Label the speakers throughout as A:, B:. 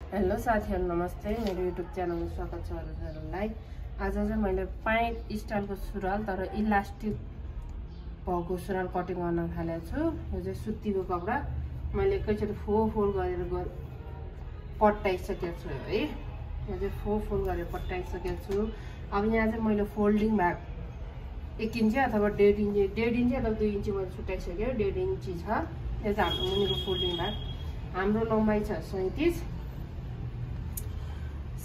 A: Hello साथीहरु नमस्ते। मेरो युट्युब च्यानलमा स्वागत छ हजुरहरुलाई। आज चाहिँ मैले पाइप स्टाइलको सुरुवाल तर इलास्टिक भएको सुरुवाल कटिङ गर्न थालेको छु। यो चाहिँ सुतीको कपडा मैले एकैचोटी फोल्ड गरेर पट्टाइसकेको छु है। यो चाहिँ फोल्ड गरेर पट्टाइसकेको छु। अब यहाँ चाहिँ मैले फोल्डिङ भाग 1 इन्ची अथवा 1.5 इन्ची अथवा 2 इन्ची मैले छुट्याइसकेँ। 1.5 इन्ची छ। यो चाहिँ हाम्रो मुनिको फोल्डिङ भाग। हाम्रो लम्बाइ छ 37।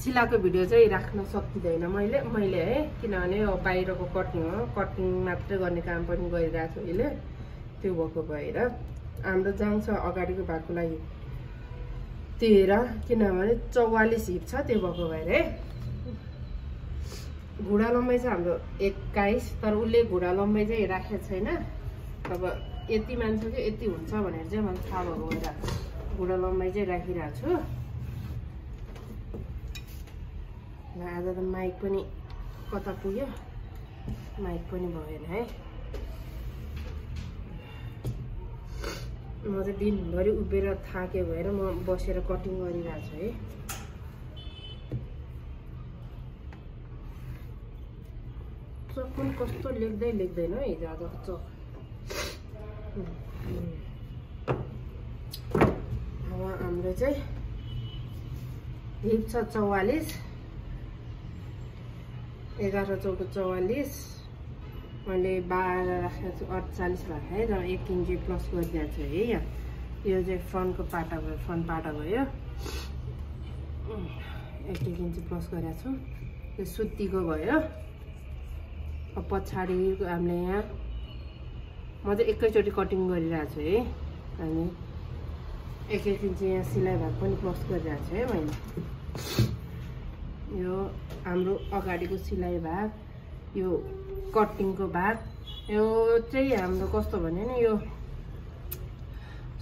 A: सिलाको भिडियो चाहिँ राख्न सकिँदैन मैले है, किनभने यो बाहिरको कटिङ हो, कटिङ मात्रै गर्ने काम पनि गरिरहेको छु अहिले। त्यो भएको भएर हाम्रो जान्छ अगाडिको भागको लागि 13, किनभने 44 हिप छ, त्यो भएको भएर है। घुँडा लम्बाइ चाहिँ हाम्रो 21, तर उसले घुँडा लम्बाइ चाहिँ राखेको छैन। अब यति मान्छेको यति हुन्छ भनेर चाहिँ मैले थाहा भएको भएर घुँडा लम्बाइ चाहिँ राखिरहेको छु। आज त माइक पनि कता पुग्यो, माइक पनि भएन है। म चाहिँ दिनभरि उभिएर थाके भएर म बसेर कटिङ गरिरहेको छु है। चक पनि कस्तो लेख्दैन है हिजो आजको चक। अब हाम्रो चाहिँ हिप छ 44, 11 14 44, मैले 12 राखेको छु, 48 राखेँ, तर 1 इन्ची प्लस गरिदिएको छु है। यहाँ यो चाहिँ फ्रन्टको पाटा भयो, फ्रन्ट पाटा भयो, 1 इन्ची प्लस गरेको छु। यो सुतीको भयो। अब पछाडि हामीले यहाँ म चाहिँ एकैचोटि कटिङ गरिरहेको छु है। अनि 1 इन्ची यहाँ सिलाइ भाग पनि प्लस गरिरहेको छु है मैले। यो हाम्रो अगाडिको सिलाइ भाग, यो कटिङको भाग। यो चाहिँ हाम्रो कस्तो भने नि, यो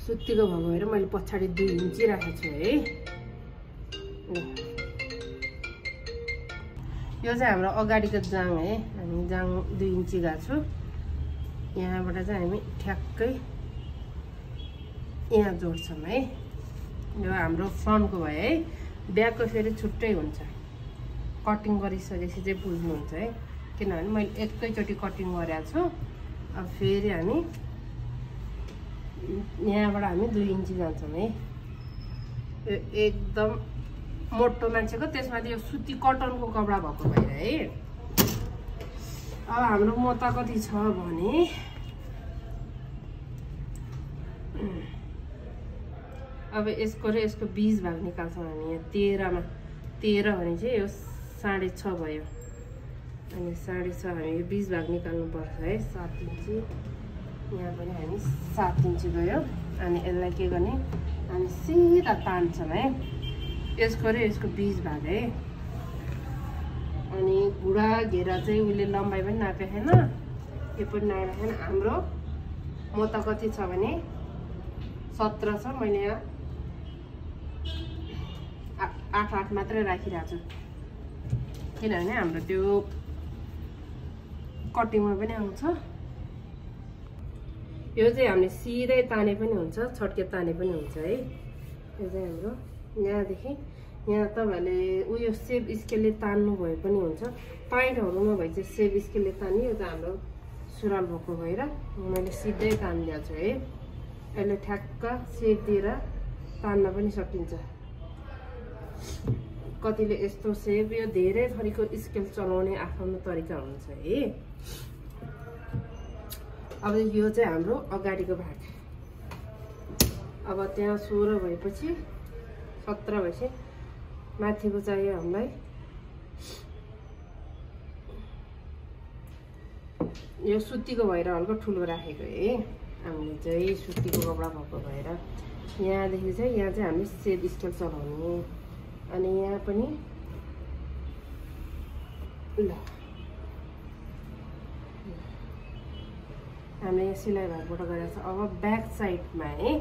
A: सुतीको भएको भएर मैले पछाडि 2 इन्ची राखेको छु है। यो चाहिँ हाम्रो अगाडिको जाङ है। हामी जाङ 2 इन्ची गएको छु। यहाँबाट चाहिँ हामी ठ्याक्कै यहाँ जोड्छौँ है। यो हाम्रो फ्रन्टको भयो है। ब्याकको फेरि छुट्टै हुन्छ, कटिङ गरिसकेपछि चाहिँ बुझ्नुहुन्छ है, किनभने मैले एकैचोटि कटिङ गरेको छु। अब फेरि हामी यहाँबाट हामी 2 इन्ची जान्छौँ है। यो एकदम मोटो मान्छेको, त्यसमा यो सुती कटनको कपडा भएको भएर है। अब हाम्रो मोटा कति छ भने अब यसको र यसको 20 भाग निकाल्छौँ हामी। यहाँ 13 मा 13 भने चाहिँ यो 6.5 भयो। अनि 6.5 हामी यो 20 भाग निकाल्नु पर्छ है। 7 इन्ची यहाँ पनि हामी 7 इन्ची गयो। अनि यसलाई के गर्ने, हामी सिधा तान्छौँ है। यसको र यसको 20 भाग है। अनि घुँडा घेरा चाहिँ उसले लम्बाइ पनि नापेको छैन, यो पनि नापेको छैन। हाम्रो मोटा कति छ भने 17 छ। मैले यहाँ 8 मात्रै राखिरहेको छु, किनभने हाम्रो त्यो कटिङमा पनि आउँछ। यो चाहिँ हामीले सिधै ताने पनि हुन्छ, छड्के ताने पनि हुन्छ है। यो चाहिँ हाम्रो यहाँदेखि यहाँ तपाईँहरूले उयो सेप स्केलले तान्नु भए पनि हुन्छ। पाइन्टहरूमा भए चाहिँ सेप स्केलले तान्ने। यो चाहिँ हाम्रो सुरुवाल भएको भएर मैले सिधै तानिदिएको छु है। यसले ठ्याक्क सेप दिएर तान्न पनि सकिन्छ। कतिले यस्तो सेप, यो धेरै थरीको स्केल चलाउने आफ्नो तरिका हुन्छ है। अब यो चाहिँ हाम्रो अगाडिको भाग। अब त्यहाँ 16 भएपछि 17 भएपछि माथिको चाहियो हामीलाई। यो सुतीको भएर हल्का ठुलो राखेको है। हामीले चाहिँ सुतीको कपडा भएको भएर यहाँदेखि चाहिँ यहाँ चाहिँ हामीले सेप स्केल चलाउने। अनि यहाँ पनि ल हामीले यहाँ सिलाइ भागबाट गरेको छ। अब ब्याक साइडमा है,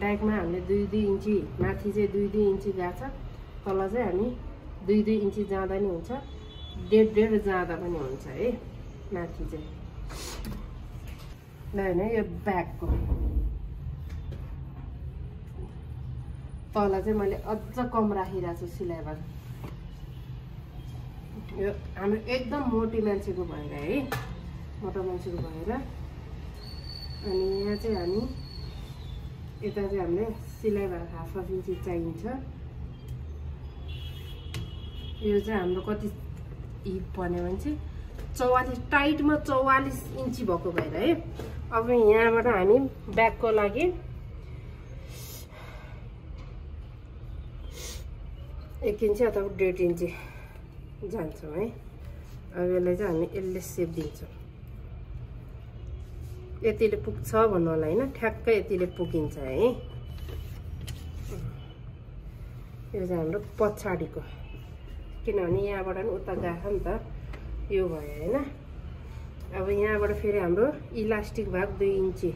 A: ब्याकमा हामीले 2 इन्ची, माथि चाहिँ 2 इन्ची गएको छ, तल चाहिँ हामी 2 इन्ची जाँदा नि हुन्छ, 1.5 जाँदा पनि हुन्छ है। माथि चाहिँ ल होइन, यो ब्याकको तल चाहिँ मैले अझ कम राखिरहेको छु सिलाइ भाग। यो हाम्रो एकदम मोटी मान्छेको भएर है, मोटो मान्छेको भएर। अनि यहाँ चाहिँ हामी यता चाहिँ हामीले सिलाइ भाग हाफ इन्ची चाहिन्छ। यो चाहिँ हाम्रो कति हिप भन्यो भने चाहिँ 44 टाइटमा 44 इन्ची भएको भएर है। अब यहाँबाट हामी ब्याकको लागि 1 इन्ची अथवा 1.5 इन्ची जान्छौँ है। अब यसलाई चाहिँ हामी यसले सेप दिन्छौँ। यतिले पुग्छ भन्नु होला होइन, ठ्याक्कै यतिले पुगिन्छ है। यो चाहिँ हाम्रो पछाडिको, किनभने यहाँबाट नि उता गएको नि त, यो भयो होइन। अब यहाँबाट फेरि हाम्रो इलास्टिक भाग 2 इन्ची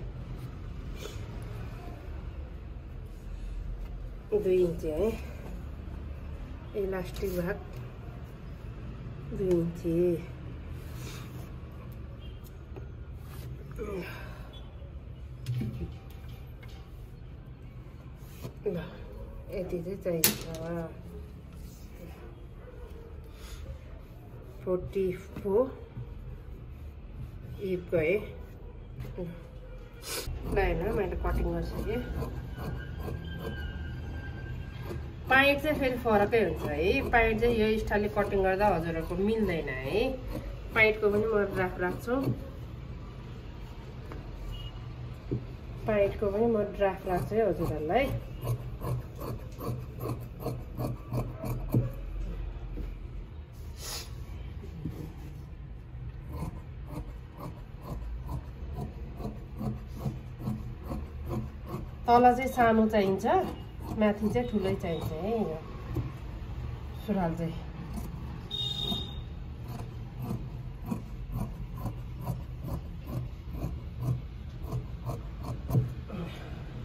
A: 2 इन्ची है। इलास्टिक भाग 2 इन्ची। ल यति चाहिँ चाहिन्छ। 44 हिपको है। ल होइन मैले कटिङ गरिसकेँ। पाइट चाहिँ फेरि फरकै हुन्छ है। पाइट चाहिँ यो स्टाइलले कटिङ गर्दा हजुरहरूको मिल्दैन है। पाइटको पनि म ड्राफ्ट राख्छु। पाइटको पनि म ड्राफ्ट राख्छु है हजुरहरूलाई। तल चाहिँ सानो चाहिन्छ, माथि चाहिँ ठुलै चाहिन्छ है यो सुरुवाल चाहिँ।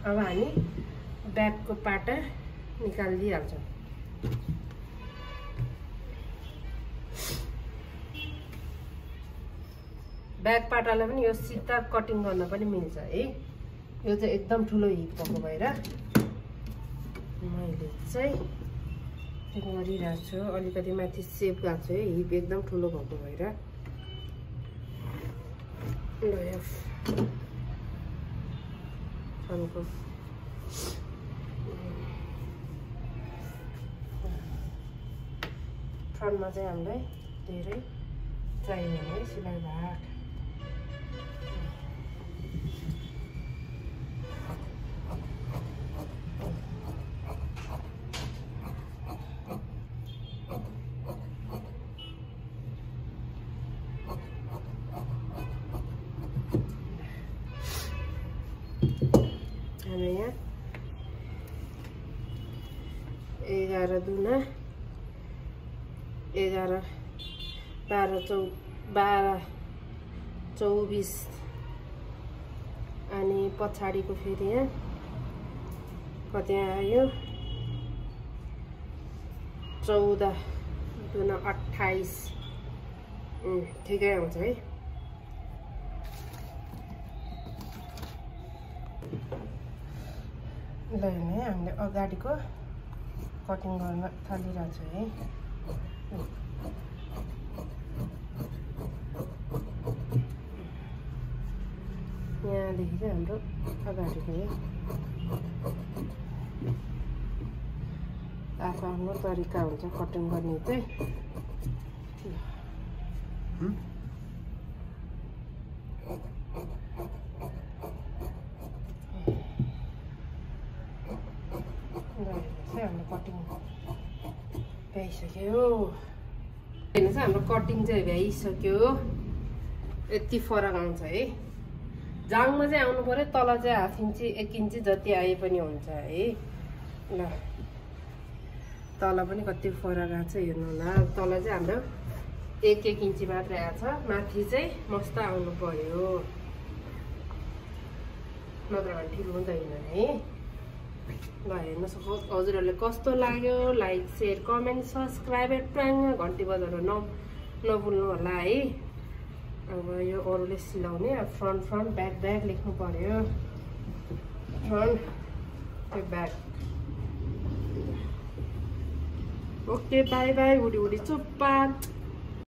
A: अब हामी ब्याकको पाटा निकालिदिइहाल्छौँ। ब्याक पाटालाई पनि यो सिधा कटिङ गर्न पनि मिल्छ है। यो चाहिँ एकदम ठुलो हिप भएको भएर मैले चाहिँ गरिरहेको छु। अलिकति माथि सेप गएको छु है, हिप एकदम ठुलो भएको भएर। फ्रन्टको फ्रन्टमा चाहिँ हामीलाई धेरै चाहिने है सिलाइ भाग। हामी यहाँ 11 दुना 11 12 24 अनि पछाडिको फेरि यहाँ कति आयो 14 दुना 28 ठिकै आउँछ है। ल भने हामीले अगाडिको कटिङ गर्न थालिरहेको छु है। यहाँदेखि चाहिँ हाम्रो अगाडिको है। आफ्नो तरिका हुन्छ कटिङ गर्ने चाहिँ। हाम्रो कटिङ भ्याइसक्यो। हेर्नु चाहिँ हाम्रो कटिङ चाहिँ भ्याइसक्यो। यति फरक आउँछ है। जाङमा चाहिँ आउनु पर्यो, तल चाहिँ हाफ इन्ची 1 इन्ची जति आए पनि हुन्छ है। ल तल पनि कति फरक आएको छ हेर्नु होला। तल चाहिँ हाम्रो 1 इन्ची मात्रै आएको छ, माथि चाहिँ मस्त आउनु पर्यो, नत्र भने ठिक हुँदैन है। ल हेर्न सपोज हजुरहरूले कस्तो लाग्यो, लाइक शेयर कमेन्ट सब्सक्राइब ट्याङ घन्टी बजाउनु नभुल्नु होला है। अब यो अरूले सिलाउने फ्रन्ट ब्याक लेख्नु पर्यो। Front back
B: okay bye bye, hoodie hoodie चुप्पा।